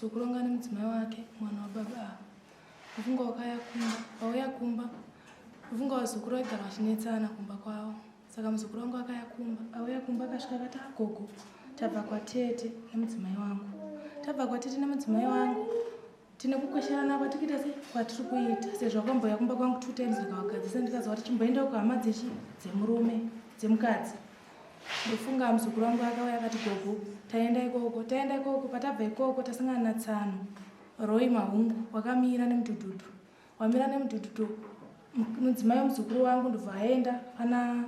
Muzukuru wanga nemudzimai wake, mwana wababa ava. Ndofunga wakauya kumba, vauya kumba. Ndofunga vazukuru vaigara vachinetsana kumba kwavo. Saka muzukuru wangu akauya kumba, auya kumba akasvika akati agogo, tabva kwatete nemudzimai wangu. Tabva kwatete nemudzimai wangu. Tine kukwesherana kwatiri kuita se kwatiri kuita sezvo wakambouya kumba kwangu two times ndikavagadzisa ndikazwa kuti chimboendawo kuhama dzechi dzemurume dzemukadzi. Ndofunga muzukuru wangu akauya akati gogo taenda ikoko taenda ikoko patabva ikoko tasangana natsano Roy Mahungu wakamira nemudhudhudhu wamira nemudhudhudhu mudzimai wemuzukuru wangu ndobva aenda pana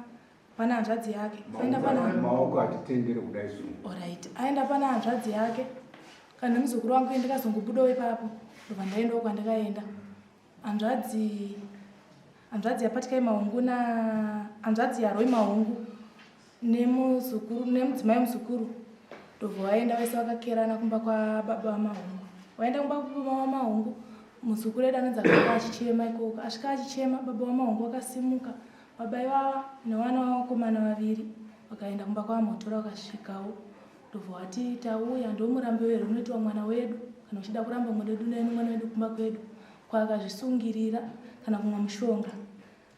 pana hanzvadzi yake aenda pana maoko atitendere kudai su alright aenda pana hanzvadzi yake kana nemuzukuru wangu ndikazongobudawo ipapo ndobva ndaendawo kwandakaenda hanzvadzi hanzvadzi yapatikai mahungu na hanzvadzi yaroi mahungu nemuzukuru nemudzimai muzukuru ndobva waenda vese vakakerana kumba kwababa vamahungu waenda kumba kwababa vamahungu muzukuru edu anonzi akanga achichema ikoko asvika achichema baba vamahungu vakasimuka baba ivava nevana vavakomana vaviri vakaenda kumba kwavamotora vakasvikawo ndobva wati tauya ndomurambi wero unoitiwa mwana wedu kana uchida kuramba mwana wedu neni mwana wedu kumba kwedu kwaakazvisungirira kana kumwa mushonga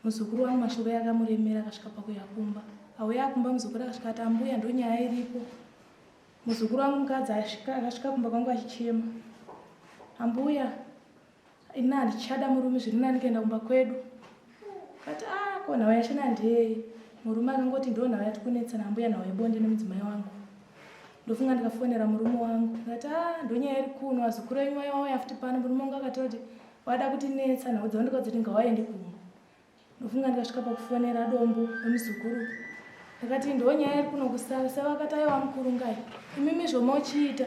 muzukuru wangu mashoko yakamuremera akasvika pakuya kumba auya kumba muzukuru akasvika ati ambuya ndonyaya iripo muzukuru wangu mukadzi akasvika kumba kwangu achichema ambuya Ini handichada murume zviri nani kuenda kumba kwedu. Kati ah ko nhau yachona ndeyei? Murume akangoti ndo nhau yati kunetsana ambuya nhau yebonde nemudzimai wangu. Ndofunga ndikafonera murume wangu ndikati ah ndonyaya iri kuno vazukuru venyu vaiva vauya futi pano murume wangu akataura kuti vada kutinetsa nhau dzavo ndikadzi kuti ngawaende kumba. Ndofunga ndikasvika pakufonera dombo wemuzukuru ndakati ndiwo nyaya iri kuno kusara sevakati aiwa mukuru ngai imimi zvomochiita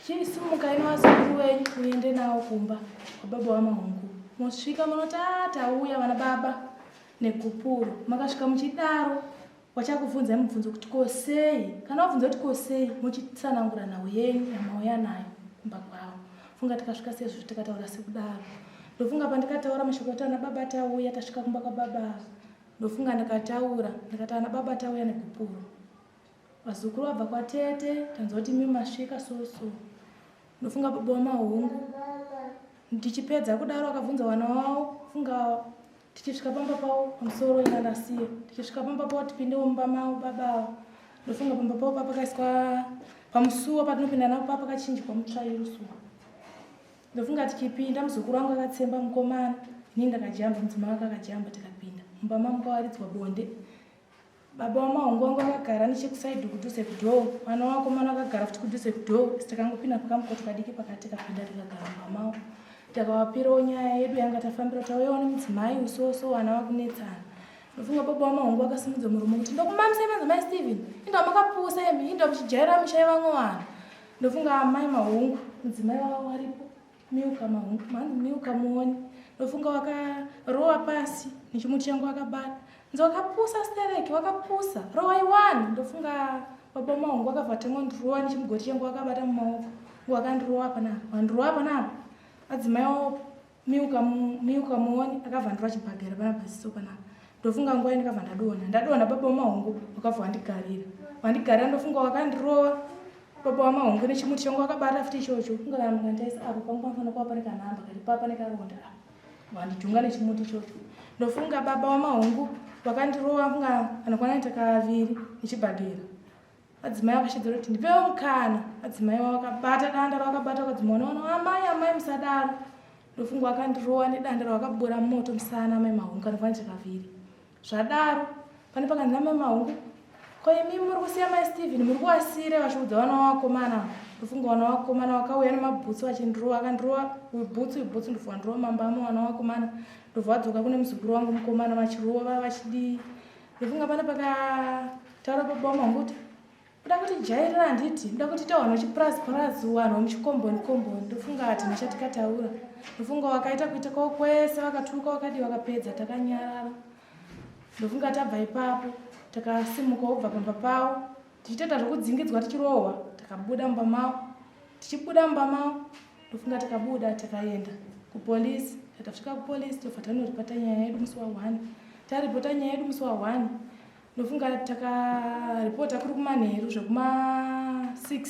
chisimukai nevazukuru venyu muende navo kumba kwababa wamahungu mosvika munoti a ah, tauya vana baba negupuro makasvika muchidaro Wachakubvunzai mubvunzo kuti ko sei? Kana wabvunza kuti ko sei, mochitsanangura nhau yenyu yamauya nayo kumba kwavo. Funga tikasvika sezvo tikataura sekudaro. Ndofunga pandikataura mashoko ekuti ana baba tauya tasvika kumba kwababa. Ndofunga ndikataura ndikati ana baba tauya negupuro. Vazukuru vabva kwatete tanzwa kuti imi masvika so so. Ndofunga baba wamahungu ndichipedza kudaro akabvunza vana wavo funga Tichisvika pamba pavo pamusoro ina ndasiya. Tichisvika pamba pavo tipindewo mumba mavo baba avo. Ndofunga pamba pavo papakaiswa pamusuwo patinopinda napo papakachinjikwa mutsvairo so. Ndofunga tichipinda muzukuru wangu akatsemba mukomana ini ndakajamba mudzimai wake akajamba tikapinda mumba mangu kwawaridzwa bonde. Baba wamahungu wangu vakagara nechekusaidhi kudhuze kudhoo vana vakomana vakagara futi kudhuze kudhoo asi takangopinda pakamukoto kadiki pakati tikapinda tikagara mumba mavo takavapirawo nyaya yedu yanga tafambira tauyawo nemudzimai usoso vana vakunetsana ndofunga baba wamahungu vakasimudza muromo kuti ndokumamisa imanzi mai Steven indawa makapusa imi indawa muchijaira misha yevamwe vanhu ndofunga amai mahungu mudzimai wavo varipo Milka mahungu mhanzi Milka muoni ndofunga wakarowa pasi nechimuti changu wakabata nzi wakapusa stereki wakapusa rowai wani ndofunga baba mahungu wakabva tanga ndirowa nechimugoti changu wakabata mumaoko wakandirowa panapa wandirowa panapa adzimai wawo Milka Milka muoni akabva ndirowa chibhagera panapa ziso panapa ndofunga nguva ndakabva ndadonha ndadonha baba wamahungu wakabva wandigarira wandigarira ndofunga wakandirova baba wamahungu nechimuti changu wakabata futi ichocho kunga kana mukandaisa apo pangu panofanira kuva pane kanhamba kari pa pane karonda apa wandijunga nechimuti ichocho ndofunga baba wamahungu wakandirova funga anokwana kuita kaviri nechibhagera Adzimai akashedzera kuti ndipewo mukana. Adzimai wakabata danda rawakabata ukadzima unoona amai amai musadaro. Ndofunga wakandirowa nedanda rawakabura moto musana amai mahungu kana kufanira kaviri. Zvadaro pane pakanzi amai mahungu ko imi muri kusiya mai Steven muri kuwasire vachiudza vana vakomana. Ndofunga vana vakomana vakauya nemabhutsu vachindirowa akandirowa uyu bhutsu uyu bhutsu ndofunga ndirowa mambama vana vakomana ndobva vadzoka kune muzukuru wangu mukomana vachirova vachidii. Ndofunga pane pakataura baba wangu kuti kuda kuti jairira handiti kuda kuti ita vanhu vechipurazi purazi vanhu vemuchikomboni komboni ndofunga hatina chatikataura ndofunga wakaita kuita kwavo kwese vakatuka vakadii vakapedza takanyarara ndofunga tabva ipapo takasimuka wobva pamba pavo tichitoita zvekudzingidzwa tichirohwa takabuda mumba mavo tichibuda mumba mavo ndofunga tikabuda tikaenda kupolisi tasvika kupolisi tobva tanoripota nyaya yedu musi wa1 taripota nyaya yedu musi wa1 ndofunga takaripota kuri kumanheru zvekuma 6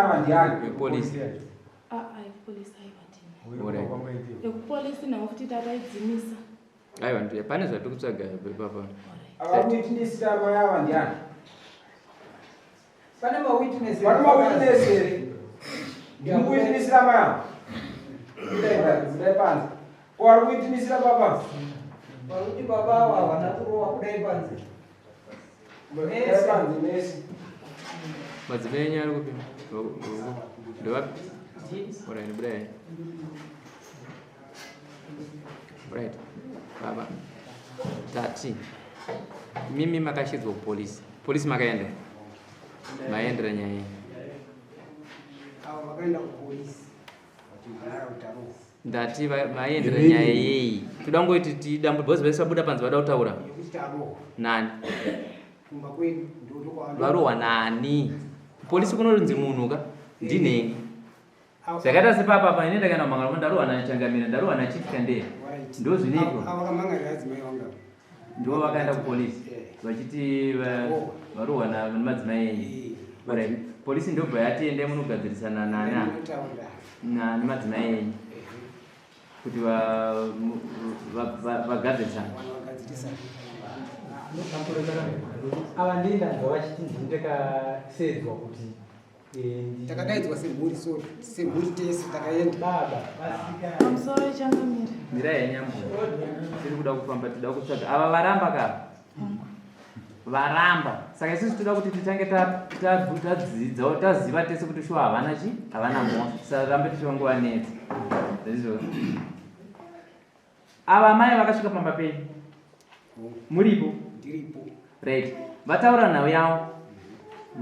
ava ndiani? Yepolisi. Ah, ah, yekupolisi aiwa tina. Yekupolisi nawo futi tataidzimisa. Aiwa ndiye pane zvatiri kutsvaga papa. Ava kuwitnessira amai ava ndiani? Pane mawitness. Pane mawitness here? Ndiri kuwitnessira amai ava. Budai panze. Ko ari kuwitnessira baba? Pakuti baba ava havana kurohwa kudai panze. Budai panze mese. Madzimai enyu ari kupi? Ndovapi? Alright, budai. Right. Baba. Tati. Mimi makashidzwa kupolisi. Polisi makaenda? Maendera nyaya iyi. Avo vakaenda kupolisi vachimhan'ara kuti tarohwa. Ndati maendera nyaya yeyi. Toda kungoti tidambu because vese vabuda panze vada kutaura. Yekuti tarohwa. Nani? Kumba kwedu ndokwa Varohwa nani? Polisi kunonzi munhu ka? Ndinengi. Zvakaita sepapa apa ini ndakaenda kumangano ndarohwa naChangamire ndarohwa naChief Kandeya. Ndo zvinoitwa. Avo vakamhan'arira adzimai vangu ava. Ndivo vakaenda kupolisi vachiti varohwa nemadzimai enyu. Alright. Polisi ndobva yati endai munogadzirisana nana nemadzimai enyu kuti vagadzirisane. Ava ndiye ndanzwa vachiti ndini ndakasedzwa kuti Takadaidzwa semhuri, so semhuri tese takaenda. Baba, vasikana. Pamusoro changamire. Mirai yenyambo. Tiri kuda kufamba tida kutsvaga. Ava varamba ka? Varamba. Saka isusu toda kuti titange tadzidza taziva tese kuti shuwa havana chi havana mhosva. Tisarambe tichivanguvanetsa. Ndizvo. Ava mai vakasvika pamba penyu. Muripo? Ndiripo. Right. Vataura nhau yavo.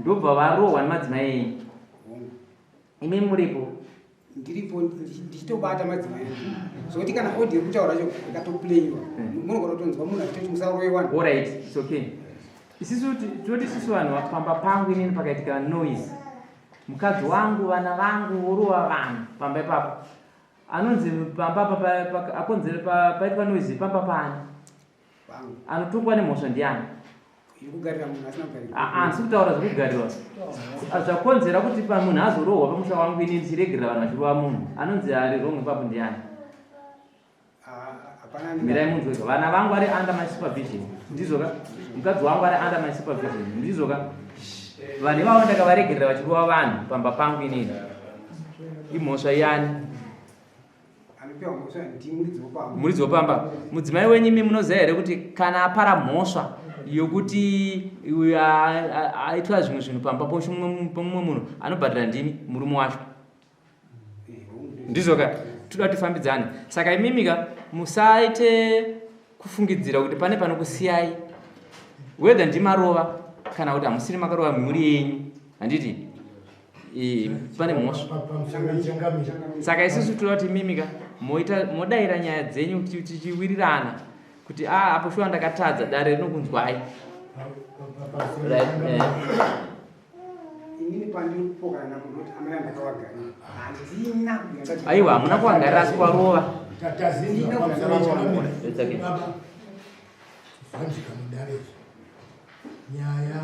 Ndobva varohwa nemadzimai enyu. Imi muripo? Ndiripo ndichitobata madzimai zvokuti kana audio yekutaura yacho ikatoplayiwa hmm. munogona kutonzwa munhu achitoti musarove wani. Alright, it's okay. Isisu toti isusu vanhu pamba pangu inini pakaitika noise. Mukadzi wangu, vana vangu vorova vanhu pamba ipapo. Anonzi pamba apa akonzere paitwa noise pamba paani? Anotongwa nemhosva ndiani? Handisi kutaura zvekugarirwa. Zvakonzera kuti munhu azorohwa pamusha wangu ini ndichiregerera vanhu vachirova munhu. Anonzi ari wrong ipapo ndiani? Mirai munzwe ka. Vana vangu vari under my supervision. Ndizvo ka? Mukadzi wangu ari under my supervision. Ndizvo ka? Vanhu ivavo ndakavaregerera vachirova vanhu pamba pangu inini. Imhosva yani? Muridzi wepamba. Mudzimai wenyu imi munoziva here kuti kana apara mhosva yokuti uyu aitwa zvimwe zvinhu pamba pomumwe munhu anobhadhara ndimi murume wacho. Ndizvo ka toda kuti tifambidzane. Saka imimi ka musaite kufungidzira kuti pane panokusiyai whether ndimarova kana kuti hamusiri makarova mhuri yenyu handiti pane mhosva. Saka isusu toda kuti imimi ka moita modaira nyaya dzenyu tichiwirirana kuti a ah, apo shuwa ndakatadza dare rinokunzwai. Right, eh. Inini pandiri kupokana nako ndoti amai andakavagarira handina. Aiwa hamuna kuvagarira asi kwarova. Zvanzika mudare izvi. Nyaya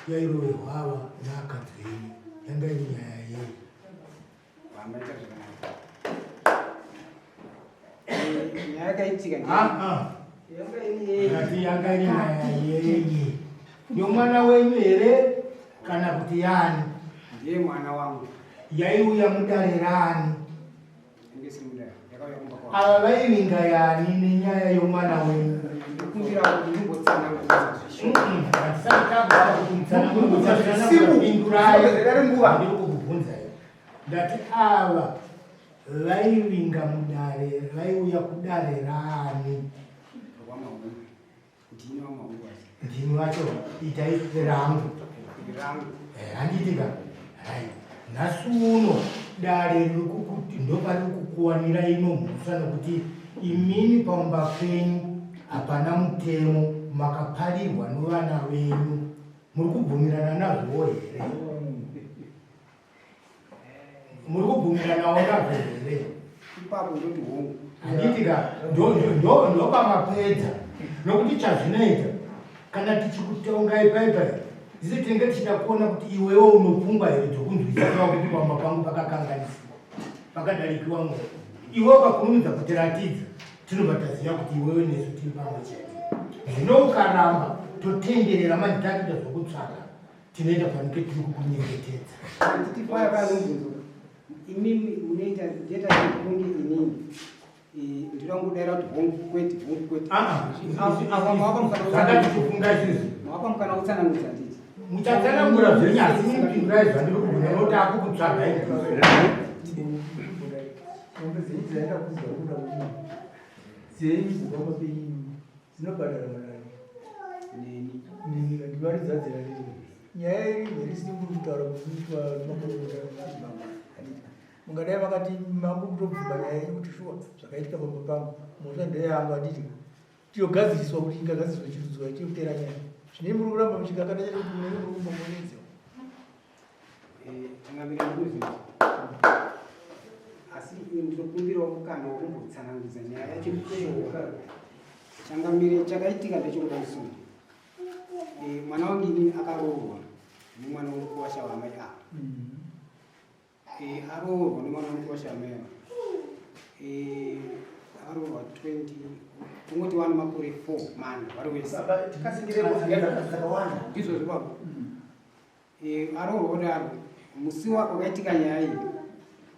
yairoverwa ava naakadzi venyu yanga iri nyaya yei? Vamaita zvakanaka. Nyaya yakaitika ndati yanga iri nyaya yenyi yomwana wenyu here kana kuti yani? Ndiye mwana wangu. Yaiuya mudare rani? Ava vaivinga yani nenyaya yomwana wenyu? Ndiri kukubvunzai ndati ava vaivinga mudare vaiuya kudare raani? Ndini wacho itai rangu eh, handiti ka right nhasi uno dare riri kukuti ndopari kukuwanira ino mhosva nokuti imini pamba penyu hapana mutemo makaparirwa novana venyu muri kubvumirana nazvowo here muri kubvumiranawo nazvo here ipapo ndoti hongu handiti ka ndopamapedza nokuti chazvinoita kana tichikutonga ipaipai isi tinenge tichida kuona kuti iwewo unopfungwa here dzokunzwisisa kuti pamba pangu pakakanganisiwa pakadarikiwa mwoyo iwe ukakurumidza kutiratidza tinobva taziva kuti iwewe nesu tiri pamwe chete zvino ukaramba totenderera manje takuita zvokutsvaka tinoita panike tiri kukunyengetedza handiti paya panomubvunzo imimi munoita ndeta kunge inini ndinoda kungodaira kuti hongu kwete hongu kwete ah, ah, mawapa mukana wokutsanangudza handiti muchatsanangura zvenyu asi mupindurai zvandiri kubvunza nokuti akukutsvagai mombe dzenyu dzaenda kuzwa kuda kuti dzenyu dzepamba penyu dzinobhadharwa nani neni neni ndimari dzadzira nini nyaya iri very simple kutaura kuitwa nemakorokota madzibaba handiti mungadai makati mambo kutobvuma nyaya yenyu kuti shuwa zvakaitika pamba pangu mhosva ndeyangu handiti tiyogadziriswa kuti ingagadziriswa chirudzwa chekutera nyaya zvine muri kuramba muchikakata chete kuti munenge muri kumbomonedzewa Changamire ndinozvinzwa asi ndinokumbirawo mukana wekumbotsanangudza nyaya yacho zvishoka. Changamire chakaitika ndechekuda kusunga eh, mwana wangu inini akaroorwa nemwana wemukuwasha wamai ava eh, aroorwa nemwana wemukuwasha wamai ava eh, akaroorwa 20 tongoti wane makore 4 mana vari wese ndizvozvo baba Eh, aroorwa kudaro musi wakaitika nyaya iyi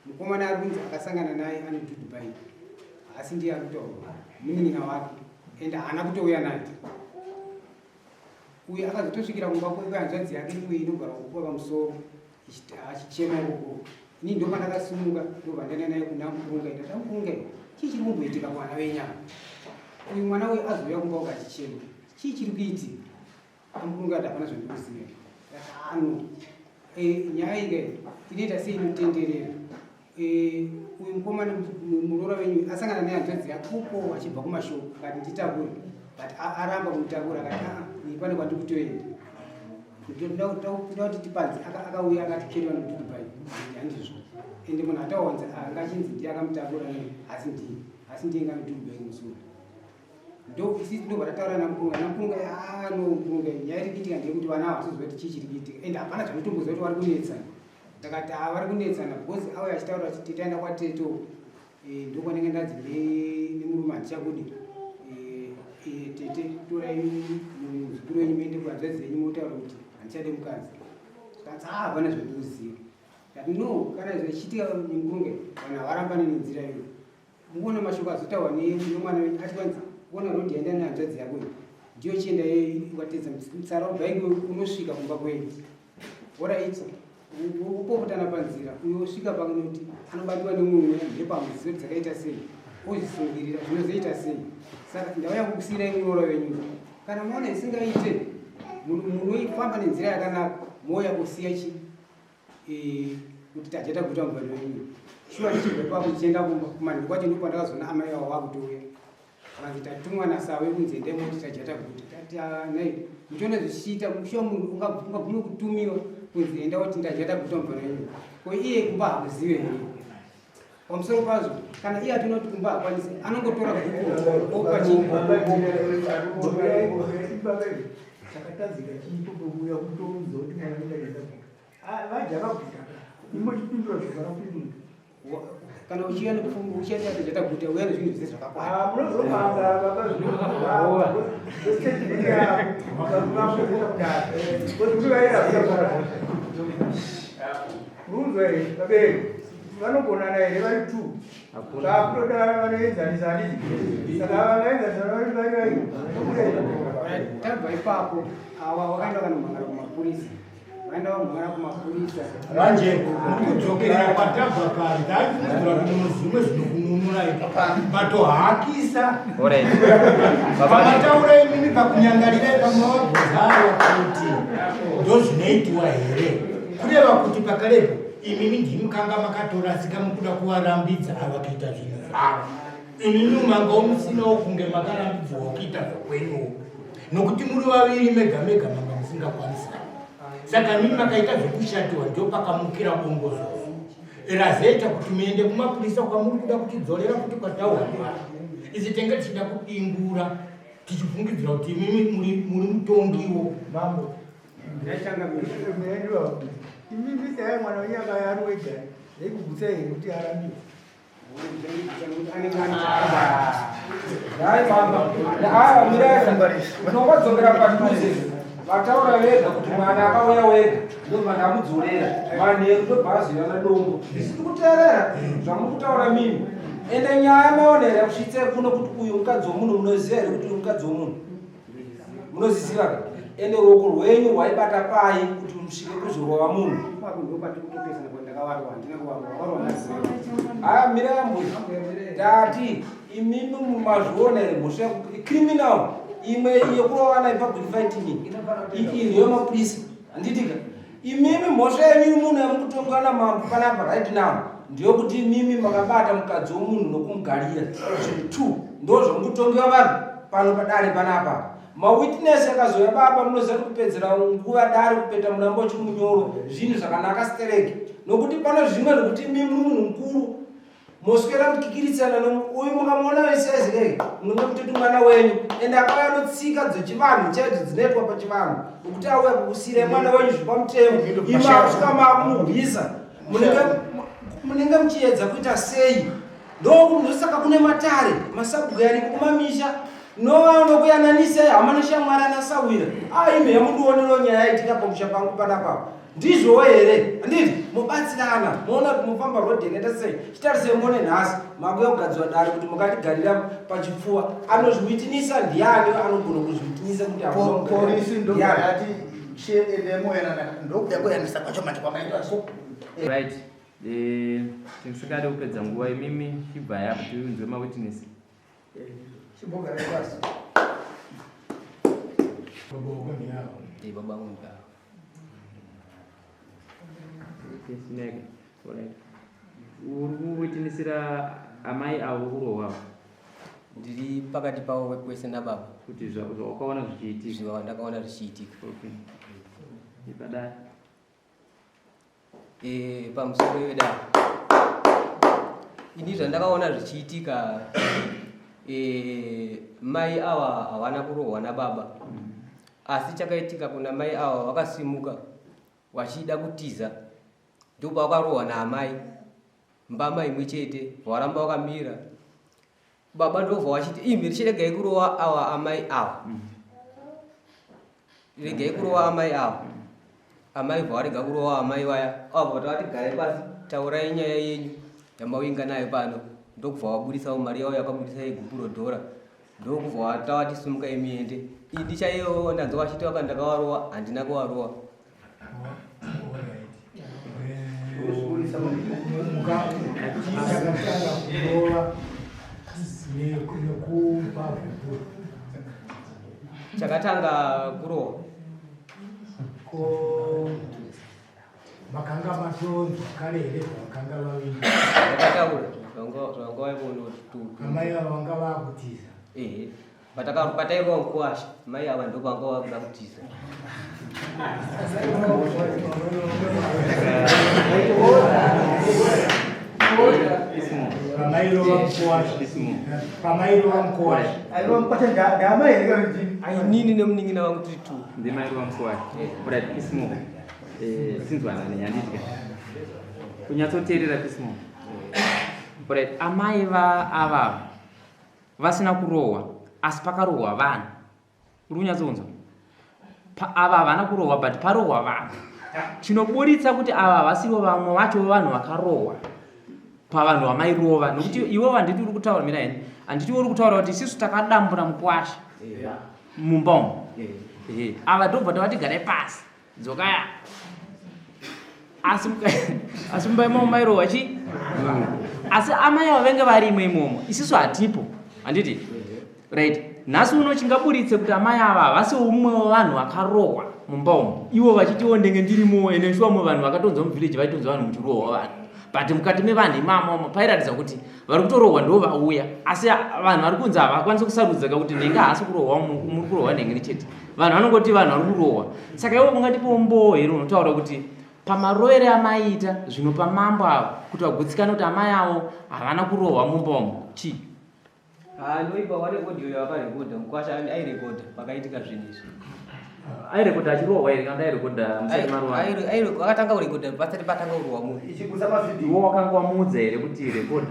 mukomana ari kunzi akasangana naye ane dudubai asi ndiye ari kutaurwa munin'ina wake and haana kutouya naye Uyu akazotosvikira kumba kwehanzvadzi yake imwe inogara kukuva pamusoro achichema ikoko. Ini ndobva ndakasimuka ndobva ndaenda naye kuna Mukurunga, ndati Mukurunga, chii chiri kumboitika kuvana venyama? Uyu mwana uyu azouya kumba uko achichema, chii chiri kuitika? Amukurunga ati hapana zvandikuziva. Ndati ano e, nyaya iyi inoita sei inotenderera e, uyu mukomana muroora wenyu asangana nehanzvadzi yake uko achibva kumashoko akati nditakure, but aramba kumutakura akati aa ini pane kwandikutoenda ndoda kuti tipanze. Akauya akati ketwa nokudubai handizvo, ende munhu atawanza anga achinzi ndiye akamutakura, asi ndiye asi ndiye ngamudubai musoro. Ndo isi ndobva tataura namukunga namukunga ano mukunga, nyaya iri kuitika ndeyekuti vana ava hatiziva kuti chii chiri kuitika, ende hapana zvanotomboziva kuti vari kunetsana. Ndakati haa, vari kunetsana because auya achitaura achiti taenda kwateto ndokwanenge ndadzi nemurume handichakudi. Tete, torai muzukuru wenyu muende kuhanzvadzi yenyu motaura kuti handichade mukadzi. Kanzi haa, hapana zvandinoziva. Ndati no, kana zvichiitika mukunge vanhu havarambane nenzira iyoyo. Muona mashoko azotaurwa nemwana wenyu ati kwanzi ona road yaenda nehanzvadzi yako iyi ndiyo chienda ukatedza mutsara wobva iko unosvika kumba kwenyu. Alright, upopotana panzira uyo osvika panoti anobatiwa nemumwe mhepo hamuzivi kuti dzakaita sei, ozvisungirira zvinozoita sei. Saka ndauya kukusiyirai muroora wenyu, kana maona isingaite munoifamba nenzira yakanaka mouya kusiya chi kuti tadya taguta muvhari wenyu. Shuwa ndichibva ipapo ndichienda kumanheru kwacho ndipo pandakazoona amai vavo vakutouya, vanzi tatumwa nasawe kunzi endai moti tadya taguta. Tati nai muchiona zvichiita shuwa munhu ungagume kutumiwa kunzi enda woti ndadya taguta muvhari wenyu, ko iye kumba hakuzive here? Pamusoro pazvo kana iye atoona kuti kumba hakwanisi anongotora guku opa chii. Chakatadzika chiiko pekuuya kutoudza kuti mwana ndakaenda vadya vaguta, imbochipindura zvakanapindura. Kana uchiuya nepfungwa uchienda tadya taguta, uya nezvinhu zvese zvakakwana. Munozopanga baba zvinostatement yavo kudaro. Runzwa here vabereki vanogonana here vari two? Zvakutoda vanoenzanisa, handiti? Saka vangaenzanisa vari vari vari. Tabva ipapo ava wakaenda vanomhangara kumapurisa, vaenda vamhangara kumapurisa. Manje muri kudzokerera kwatabva kare. Ndaifungidzira kuti munozimwe zvinokununurai matohakisa pamataura imimi pakunyangarirai pamavabvunzayo kuti ndozvinoitiwa here, kureva kuti pakarepo imimi ndimi kanga makatorasika mukuda kuvarambidza ava kuita zvinhu zvavo. Imimi manga musinawo kunge makarambidzwawo kuita zvokwenyuwo, nokuti muri vaviri mega mega manga musingakwanisani. Saka imimi makaita zvekushatiwa, ndo pakamukira bongozozo razoita kuti muende kumapurisa kwamuri kuda kutidzorera kuti kwataurwa. Isi tenge tichida kudimbura tichifungidzira kuti imimi muri mutongiwo. Mambo, imimi sai mwana wenyu akaya ari wega zvaikugutsa here kuti arambiwe? Hai baba, aya mireza unongodzokera padhuze. Vataura vega kuti mwana akauya wega, ndobva ndamudzorera manheru, ndobva azouya nadombo. Isiri kuteerera zvamuri kutaura mimi. Ende nyaya maonera kusvitse kuno kuti uyu mukadzi womunhu, munoziva here kuti uyu mukadzi womunhu munoziziva ka? Ende ruoko rwenyu rwaibata pai kuti musvike kuzorova munhu? Ipapo ndopati kutopesana kuti ndakavarwa, handina kuvarwa, vavarwa naziva. Aya mirai mbuya, ndati imimi mumazviona here mhosva criminal imwe yekurovana ipublic fighting iyi ndeyemapurisa, handitika? Imimi mhosva yenyu munhu yamukutonga namambo panapa right now ndeyokuti imimi makabata mukadzi womunhu nokumugarira. Zvinhu two ndo zvamukutongewa vanhu pano padare panapa. Mawitness akazouya baba, munoziva kuti kupedzera nguva dare kupeta murambo uchimunyoro zvinhu zvakanaka stereki, nokuti pano zvimwe zvokuti imi muri munhu mukuru moswera mukikiritsana uyu mukamuona vesezirei munenge kutoti mwana wenyu, ende akauya notsika dzechivanhu chaidzo dzinoitwa pachivanhu nokuti auya kukusiyirai mwana wenyu zvepamutemo, imi akusvika makumurwisa, munenge muchiedza kuita sei? Ndosaka kune matare masabhuku ariko kumamisha novanokuyananisa hama neshamwari anasawira aime yamundionero nyaya yaitika pamusha pangu panapapo. Ndizvowo here? Handiti mobatsirana moona kuti mofamba road yakaita sei. Chitarisei muone nhasi makuya kugadzirwa dare kuti mukatigarira pachipfuwa. Anozviwitinisa ndiani anogona kuzviwitinisa kuti hamuna kugarira? Polisi ndobva Ndiani? yati chiende moyanana ndokuya kuyanisa kwacho manje kwamaitwa so. Right. Eh, tisingade kupedza nguva imimi chibva yapo tiunzwe mawitness. Chimbogara pasi. Baba wako ndiavo. Eh, baba vangu ndiavo. Okay, Sineke. Alright. Uri kuwitnessira amai avo kurohwa ava? Ndiri pakati pavo kwese nababa. Kuti zvawakaona zvichiitika. Zvandakaona zvichiitika. Okay. Ipadai. Eh, pamusoro wedare. Ini zvandakaona zvichiitika, mai ava havana kurohwa nababa. Asi chakaitika kuna mai ava, vakasimuka vachida kutiza, ndopavakarohwa naamai mbama imwe chete, varamba vakamira. Baba ndobva vachiti, imi richiregai kurova ava amai ava, regai kurova amai ava. Amai bva varega kurova amai vaya, avo tavati garai pasi, taurai nyaya yenyu yamawinga nayo pano. Ndokubva vabudisawo mari yavo yakabudisa yegupuro dhora, ndokubva tavati simukai muende. Ini chaiyo ndanzwa vachiti vaka ndakavarova, handina kuvarova. Chakatanga kurova nekupa gupuro. Chakatanga kurova. Ko makanga matonzwa kare here zvavakanga vavinga? Vakataura zvanga vaivona. Amai ava vanga vakutiza. Ehe. Patairwa mukuwasha, mai ava ndopanga vakuda kutiza. Pamairova mukuwasha. Pamairova mukuwasha. Airova mukuwasha ndaamai here kana kuti? Inini nemunin'ina wangu tiri two. Ndimairova mukuwasha. Alright, Ismo. Sinzwanani handiti. Kunyatsoteerera Ismo. Alright, amai va ava vasina kurohwa asi pakarohwa vanhu. Uri kunyatsonzwa? Ava havana kurohwa but parohwa vanhu. Chinoburitsa kuti ava havasivo vamwe vacho vanhu vakarohwa pavanhu vamairova, nokuti iwe handiti uri kutaura mira heni, handiti uri kutaura kuti isisu takadambura mukwasha mumba umu. Ehe, ava ndobva tavati garai pasi, dzokaya. Asi mumba imomo mairohwa chi? Asi amai ava venge varimo imomo, isisu hatipo, handiti? Right. Nhasi uno chingaburitse kuti amai ava havasi umwe wevanhu vakarohwa mumba umu, ivo vachitiwo ndenge ndirimo, ende shuwa mwe vanhu vakatonzwa muvillage vaitonzwa vanhu muchirohwa vanhu, but mukati mevanhu imamo pairatidza kuti vari kutorohwa ndo vauya, asi vanhu vari kunzi havakwanisi kusarudza kuti nenge haasi kurohwa, muri kurohwa nenge chete, vanhu vanongoti vanhu vari kurohwa. Saka ivo mungatipewo mboo here unotaura kuti pamarovere amaiita zvinopa mambo avo kuti vagutsikane kuti amai avo havana kurohwa mumba umu chii? Noipa wane audio yawakarekodha, mukwasha airekodha pakaitika zvinhu izvi. Airekodha achirohwa here kana airekodha musati marohwa? Akatanga kurekodha pasati patanga kurohwa munhu. Ichigusa mavideo. Iwe wakanga wamuudza here kuti rekodha?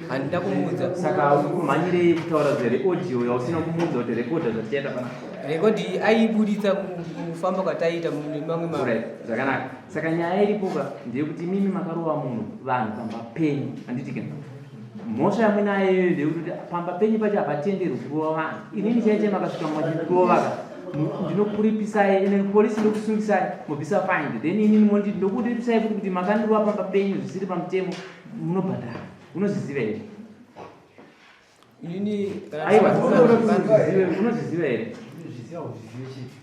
Handina kumuudza. Saka uri kumhanyirei kutaura zveaudio yausina kumuudza kuti rekodha zvatichaita panapa? Rekodi aibuditsa kufamba kwataiita mune mamwe ma. Right, zvakanaka. Saka nyaya iripo ka ndeyekuti imimi makarova munhu vanhu pamba penyu, handiti ka? Mhosva yamunayo iyoyo ndeyekuti pamba penyu pacho hapatenderwi kurova vanhu. Inini chaiye chaiye makasvika mwachikurova ka, ndinokuripisai, ine polisi ndokusungisai, mobvisa fine. Then inini mondi ndokuripisai futi kuti makandirova pamba penyu zvisiri pamutemo, munobhadhara. Unozviziva here? Inini kana Aiwa, unozviziva here?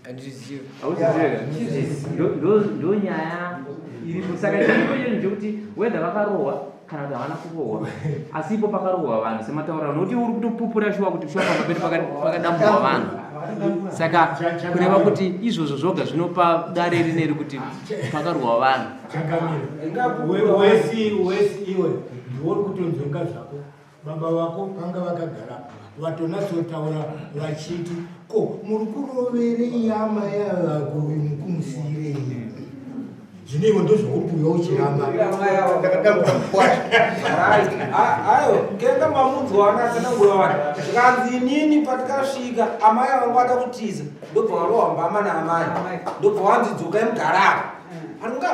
Handizvizive. Hauzvizive ka? Ndo nyaya iripo. Saka chiripo chinhu chekuti whether vakarohwa kana kuti havana kurohwa, asi ipo pakarohwa vanhu sematauriro, nokuti uri kutopupura shuwa kuti shuwa pamba pedu pakadamburwa vanhu. Saka kureva kuti izvozvo zvoga zvinopa dare rineri kuti pakarohwa vanhu. Changamire, wesi wesi iwe ndiwe uri kutonzvenga zvako. Baba vako vanga vakagara vatonatsotaura vachiti ko muri kuroverei amai ava kumusiyirei? Zvino iwe ndozvauri kuuya uchiramba. Ayo, kenga mamunzwa wana atsanangura wani. Zvikanzi inini patikasvika amai ava vada kutiza, ndobva varohwa mbama naamai, ndobva wanzi dzokai mugare apa. Anonga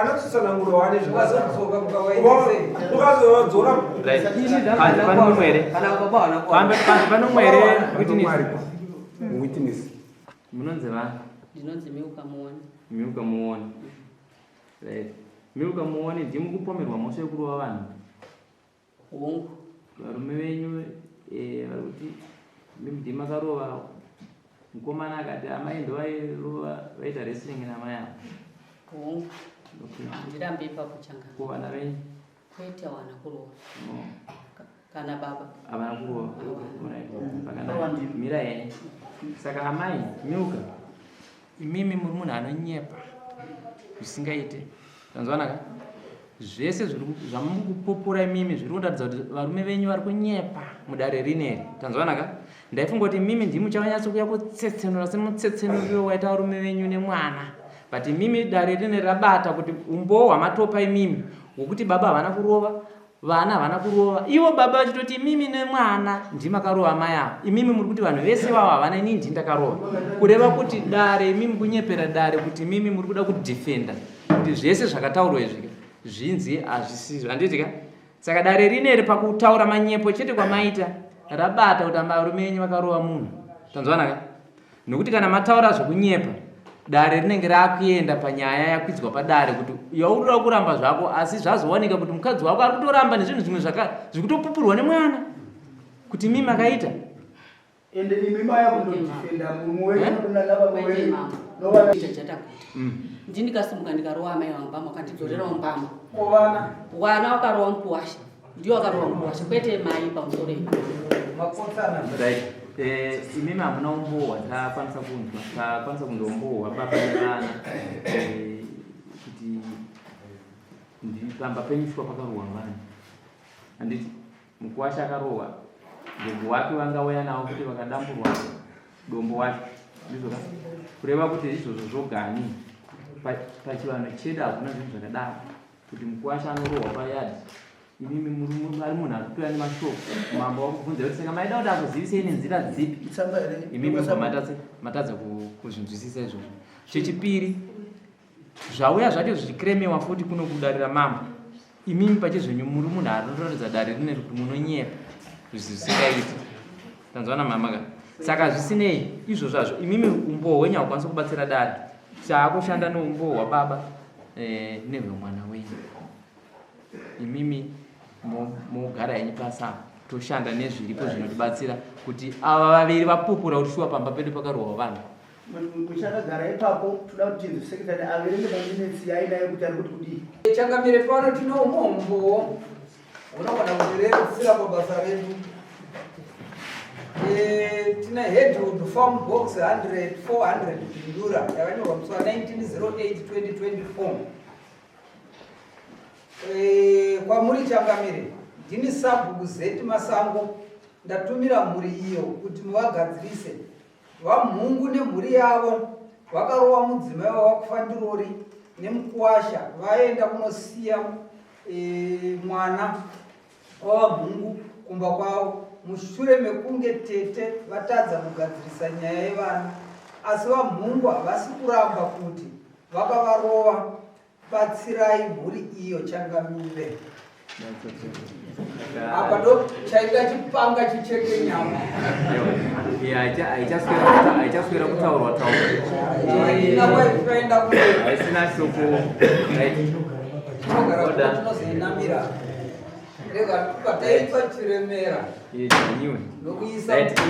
anatsanangura wane zvakazodzoka. Panomwe here? Panomwe here witness? Witness. Munonzi vani? Ndinonzi Milka Muoni. Milka Muoni. Right. Milka Muoni ndimi kupomerwa mhosva yekurova vanhu. Hongu. Varume venyu eh, vari kuti ndimi makarova mukomana akati amai ndovairova vaita wrestling namai avo. Hongu. Okay. Handirambe ipapo changa. Ko vana venyu? Kwete hawana kurova. No. Kana baba. Havana kurova. Alright. Zvakanaka. Mira henyu. Saka amai Milka imimi muri munhu anonyepa zvisingaite. Tanzwana ka? Zvese zvamuri kupupura imimi zviri kuratidza kuti varume venyu vari kunyepa mudare rineri. Tanzwana ka? Ndaifunga kuti imimi ndimi muchanyatso kuya kutsetsenura semutsetsenuriro waita varume venyu nemwana. But imimi dare rineri rabata kuti umbowo hwamatopa imimi hwokuti baba havana kurova vana havana kurova ivo baba vachitoti imimi nemwana ndimakarova mai avo imimi muri kuti vanhu vese vavo havana inini ndini ndakarova kureva kuti dare imimi kunyepera dare kuti imimi muri kuda kudefenda kuti zvese zvakataurwa izvi zvinzi hazvisizvo handiti ka saka dare rineri pakutaura manyepo chete kwamaita rabata kuti varume enyu vakarova munhu tanzwana ka nokuti kana mataura zvokunyepa dare rinenge rakuenda panyaya yakwidzwa padare kuti yaurira kuramba zvako asi zvazowanika kuti mukadzi wako ari kutoramba nezvinhu zvimwe zvikutopupurwa nemwana kuti mimi makaita ende imi maya kundodefenda murume wenyu nababa wenyu Chatakuta. Ndini ndikasimuka ndikarova amai vangu mbama vakandidzorerawo mbama. Kovana. Wana wakarova mukuwasha. Ndiwo wakarova mukuwasha kwete mai pamusoro ipo. Makotsana. Right. Eh, imimi hamuna umbowo hwatakwanisa kunzwa takwanisa kunzwa umbowo hwababa nevana eh, kuti pamba penyu shuwa pakarohwa vanhu handiti mukuwasha akarohwa gogo wake vangauya navo kuti vakadamburwa dombo wacho ndizvo ka kureva kuti izvozvo zvogani pachivanhu chedu hakuna zvinhu zvakadaro kuti mukuwasha anorohwa payadhi imimi ari munhu ari kutoya nemashoko mambo wakubvunza kuti saka maida kuti akuzivisei nenzira dzipi imimi bva matadza kuzvinzwisisa izvozvo chechipiri zvauya zvacho zvichikiremewa futi kuno kudarira mambo imimi pachezvenyu muri munhu anotoratidza dare rine kuti munonyepa zvisingaiti tanzwa namama ka saka zvisinei izvozvo hazvo imimi umbowo hwenyu haukwanisi kubatsira dare taakushanda neumbowo hwababa eh, nehwemwana wenyu imimi mogara henyu pasi apa toshanda nezviripo zvinotibatsira kuti ava vaviri vapupura kuti shuwa pamba pedu pakarohwa vanhu muchakagara ipapo toda kuti tinzi secretary averenge maminitsi yainayo kuti ari kuti kudii Changamire pano tine umombo unogona kutirerutsira pabasa redu. Tine Headwood Farm Box 100 400 Bindura yakanyorwa musi wa 1908 2024. Kwamuri Changamire, ndini sabhuku Zeti Masango ndatumira mhuri iyo kuti muvagadzirise. VaMhungu nemhuri yavo vakarova mudzimai waVaKufandirori nemukuwasha vaenda kunosiya e, mwana waVaMhungu kumba kwavo mushure mekunge tete vatadza kugadzirisa nyaya yevana asi VaMhungu havasi kuramba kuti vakavarova batsirai mhuri iyo changamire apa ndo chaita chipanga chicheke nyama haichaswera kutaurwa taurwa kwaenda haisina shoko tinogara tinozoinamira rega pataipa chiremera iwe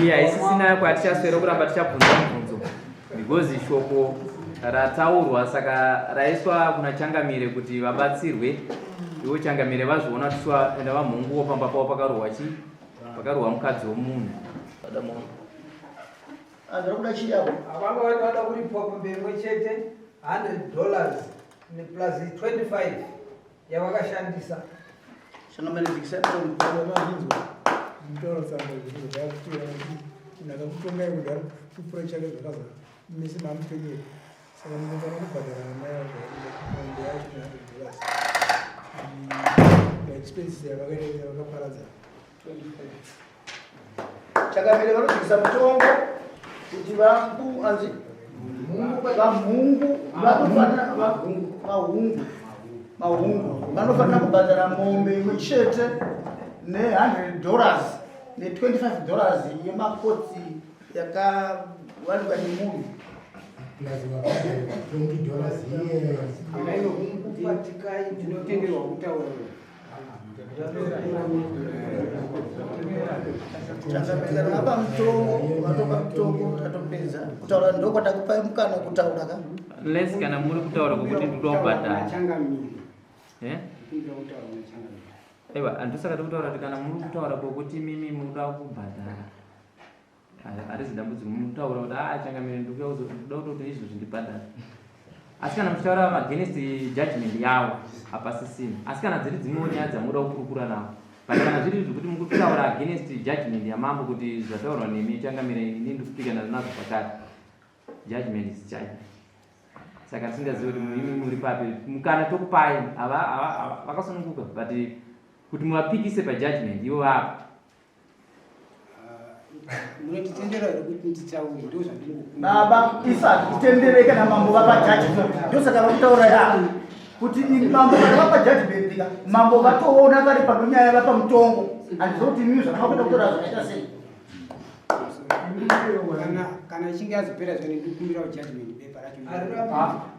iyi haisisina kwatichaswera kuramba tichabvunza mubvunzo because shoko rataurwa saka raiswa kuna changamire kuti vabatsirwe ivo changamire vazviona kuti swa enda vamhunguwo pamba pavo pakarohwa chi pakarohwa mukadzi womunhu Andira kuda chii apo? Avanga vati vada kuripwa mombe imwe chete 100 dollars plus 25 yavakashandisa. Changamire Mazvinzwa mutaura tsamba izvo zvakutira kuti munhu akakutongai kuti ari kupupura chake zvakazara mese mamupenyera saka munofanira kubhadhara amai avo mombe yacho ne 100 dollars maexpenses yavakaita vakaparadza Changamire vanodzikisa mutongo kuti vangu anzi vamhungu vanofanira vamhungu Mahungu. Mahungu. Vanofanira kubhadhara mombe imwe chete ne100 dollars ne25 dollars yemakotsi yakawanikwa nemunhu. Plus wakabhadhara 20 dollars iye. Ndinotenderwa kutaura. Changamire, vapa mutongo, vatopa mutongo, tatopedza kutaura. Ndokwatakupai mukana kutaura ka. Unless kana muri kutaura kwokuti ndikuda kubhadhara. Changamire. Eh? Ndikumbira kutaura nachangamire. Aiwa, handosaka tikutaura kuti kana muri kutaura kwokuti mimi muda kubhadhara, harizi dambudziko. Mutaura kuti, "A, changamire, ndikuda kutoti izvozvi ndibhadhara." Asi kana muchitaura against judgment yavo, hapasisina. Asi kana dziri dzimwewo nyaya dzamuda kukurukura navo, but kana zviri zvekuti mukutaura against judgment yamambo, kuti zvataurwa nemi changamire, ini ndikupikana nazvo pakati, judgment is judgment. Saka tisingazivi kuti imi muri papi. Mukana tokupai, vakasununguka, but kuti muvapikise pajudgment ivo vapa. Munotitendera here kuti nditaure? Ndo zvandingokumbira. Baba, isati titendereke namambo vapa judgment. Ndosaka vakutaura ya kuti mambo kana vapa judgment ka, mambo vatoona vari panonyaya, vapa mutongo. Handizo kuti imimi zvakamakuita kutaura zvakaita sei. Kana ichinge yazopera zvene, ndikumbirawo judgment bepa racho.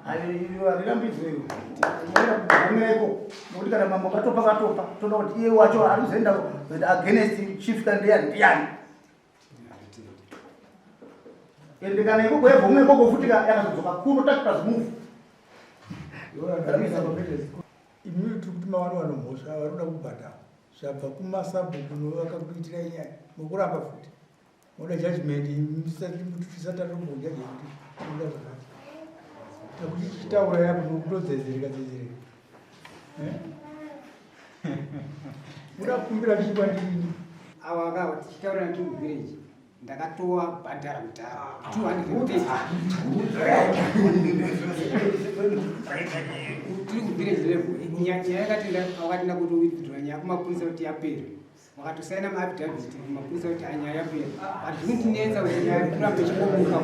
Harirambidzwe gumeko, nokuti kana mambo vatopa, vatopa. Toda kuti iye wacho ari kuzoenda against chief kandeya ndiani? Ende kana ikoko yabvuma ikoko futi yakazodzoka kuno, tactical move. Imimi tiri kuti mavana vanomhosva vari kuda kubhadhara zvabva kumasabhuku novakakuitirai nyaya, mokuramba futi moda judgment tisati tatombojaja kuti tinoda zvakati. Takuti tichitaura yapo nokutodzedzereka dzedzereka. Muda kukumbira chikwa ndini. Awa akawa tichitaura naTwo Village, ndakatowa bhadhara kudhara 230 tiri kuvillage level. Nyaya yakatenda, wakatenda kuti withdraw nyaya kumapurisa kuti yapera, wakatosaina maaffidavit kumapurisa kuti anyaya yapera, but zvinotinetsa kuti nyaya kuramba ichingomuka.